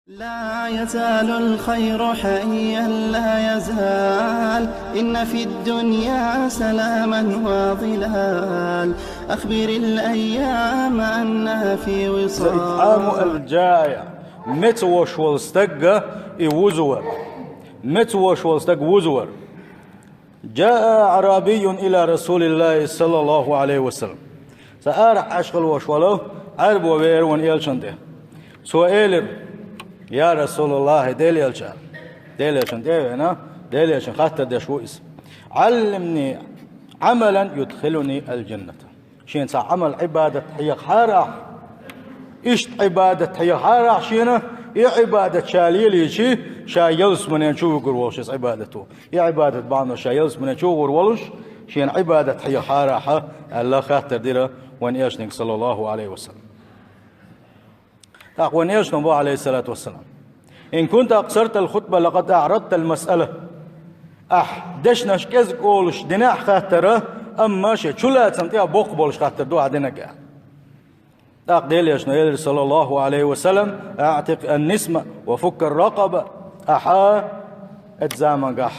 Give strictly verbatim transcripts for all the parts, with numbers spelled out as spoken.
لا يزال الخير حيا، لا يزال، إن في الدنيا سلاما وظلال. أخبر الأيام أنها في وصال. إطعام الجائع. Меца волуш волу стаг и вузавар. Меца волуш волу стаг вузавар. جاء أعرابي إلى رسول الله صلى الله عليه وسلم. Цхьа арахь Ӏаш хилла волуш волу Ӏаьрбо веара вайн элчан тӀе. Цо элира: «Я Расулаллахь, Делан элча». Делан элчан тӀе а веана, Делан элчан хаттар деш ву иза: «علمني عملا يدخلني الجنة». Шена цхьа Ӏамал, Ӏибадат хьехахьара ахь. Иштта Ӏибадат хьехахьара ахь шена, и Ӏибадат ша лелийча, ша ялсаманен чу вуьгур волуш иза Ӏибадат ву. И Ӏибадат бахьана ша ялсаманен чу вуьгур волуш, шена Ӏибадат хьехахьара ахь, аьлла, хаттар дира вайн элчанга, саллаллаху Ӏалайхи ва саллам. ТӀаккха вайн элчано боху, Ӏалайхиссалату вассалам: «إن كنت أقصرت الخطبة لقد أعرضت المسألة». Ахь дешнаш кӀезиг олуш динехь хаттара, амма шен чулацам тӀехь боккха болуш хаттар ду ахь динарг. ТӀаккха Делан элчано элира, саллаллаху Ӏалайхи ва саллам: «أعتق النسمة وفك الرقبة». Ахьа оцу заманахь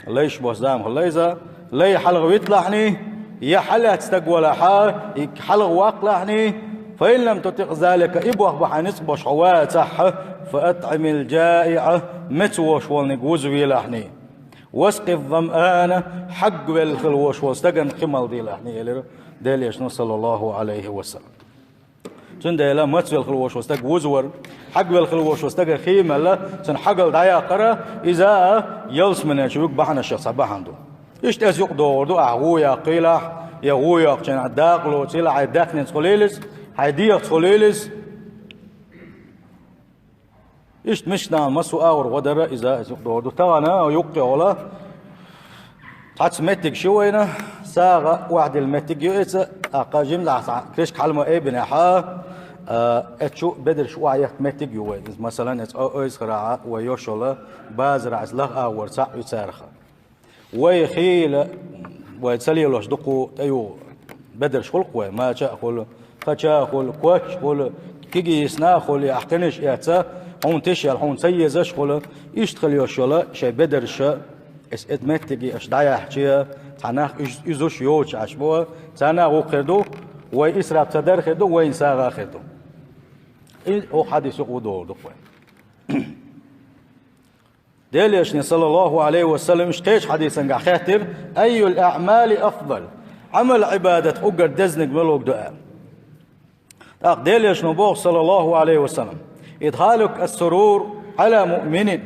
лайш бо зама хилла иза, лай хьалха виталахьний, я хьалаьцна стаг валахьа, и хьалха ваккхалахьний, «فإن لم تطق ذلك», и боху бахьана ницкъ болуш хьо вацахь, «فأطعم الجائع», меца волуш волниг вузавелахьний, «واسق الظمآن», хьагвелла хилла волуш волу стагана кхин мала делахьний, элира Делан элчано, саллаллаху Ӏалайхи ва саллам. Цундела мацвелла хилла волуш волу стаг вузавар, хьагвелла хилла волуш волу стагана хи мелла, цуьнан хьагал дӀаяккхара, иза а ялсаманен чу вуьгу бахьанашех цхьа бахьана ду. Иштта иза юкъадогӀур ду, ахь гӀу яккхийла ахь, я гӀу йоккхучу хенахь дакъа лоцийла, хьайн даьхнинца хуьлийла иза, хьайн дегӀаца хуьлийла иза. Иштта мискачу нахана массо а агӀор гӀо дара иза, иза юкъадогӀур ду. Тахана юккъе гӀола цхьацца меттигаш ю вайна, сагӀа охьадилла меттиг ю иза, тӀаккха жимчохь цхьа кришка хьала ма айбинехьа, а, эцу чу бедарш охьаэхка меттиг ю вайна. Иза, масалан, эцу о-, ойзахарахь вай йо йолу базарахь иза лаха агӀор цхьаъ ю царах. Вай хийла, вай ца лелош дукха тӀеюху бедарш хуьлу-кх вай, мача а хуьлу, кхача а хуьлу, коч а хуьлу, кегийсна а хуьлу, ахь кхиниш эцна, хьуна тиша яла, хьуна ца езаш а хуьлу, иштта хила йиш йолу шайн бедарш, эс эт меттиге аша дӀаяьхьча, цхьа нах уьз-, уьзуш йоцуш Ӏаш бо, царна а гӀуллакх хир ду, вай исраф ца дар хир ду, вайна сагӀа хир ду. И хӀокху хьадис юкъа ву догӀур ду-кх вай. Делан элчано, саллаллаху Ӏалайхи ва саллам, иштта кхечу хьадисангахь хаьттира: «أي الأعمال أفضل؟» Ӏамал-Ӏибадат уггар дезаниг мила ву ду аьлла. ТӀаккха Делан элчано боху, саллаллаху Ӏалайхи ва саллам: «إدخال السرور على مؤمن».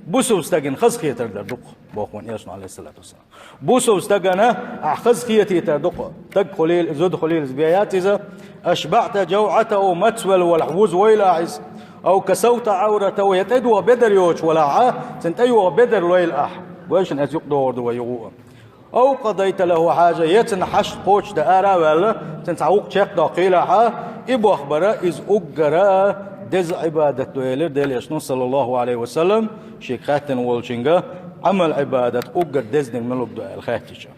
Бусалба стагана хазахетар дар ду-кх, боху вайн элчано, Ӏалайхиссалату вассалам. Бусалба стагана ахь хазахетийтар ду-кх. Стаг хуьлийла, зуда хуьлийла, иза бен яц иза. «أشبعت جوعته», мацвелла валахь вузавойла ахь иза. «أو كسوت عورته», я тӀедогӀу бедар йоцуш валахь, цуьнан тӀейогӀу бедар лойла ахь. Вайшинна иза юкъадогӀур ду вай юха а. «أو قضيت له حاجة», я цуьнан хьашт кхочушдан ара а ваьлла, цуьнан цхьа гӀуллакх чекхдоккхийла ахь, и боху бара иза уггара деза Ӏибадат ду, элира Делан элчано, саллаллаху Ӏалайхи ва саллам, шега хаьттина волчуьнга, Ӏамал-Ӏибадат уггар дезаниг мила ву ду аьлла хаьттича.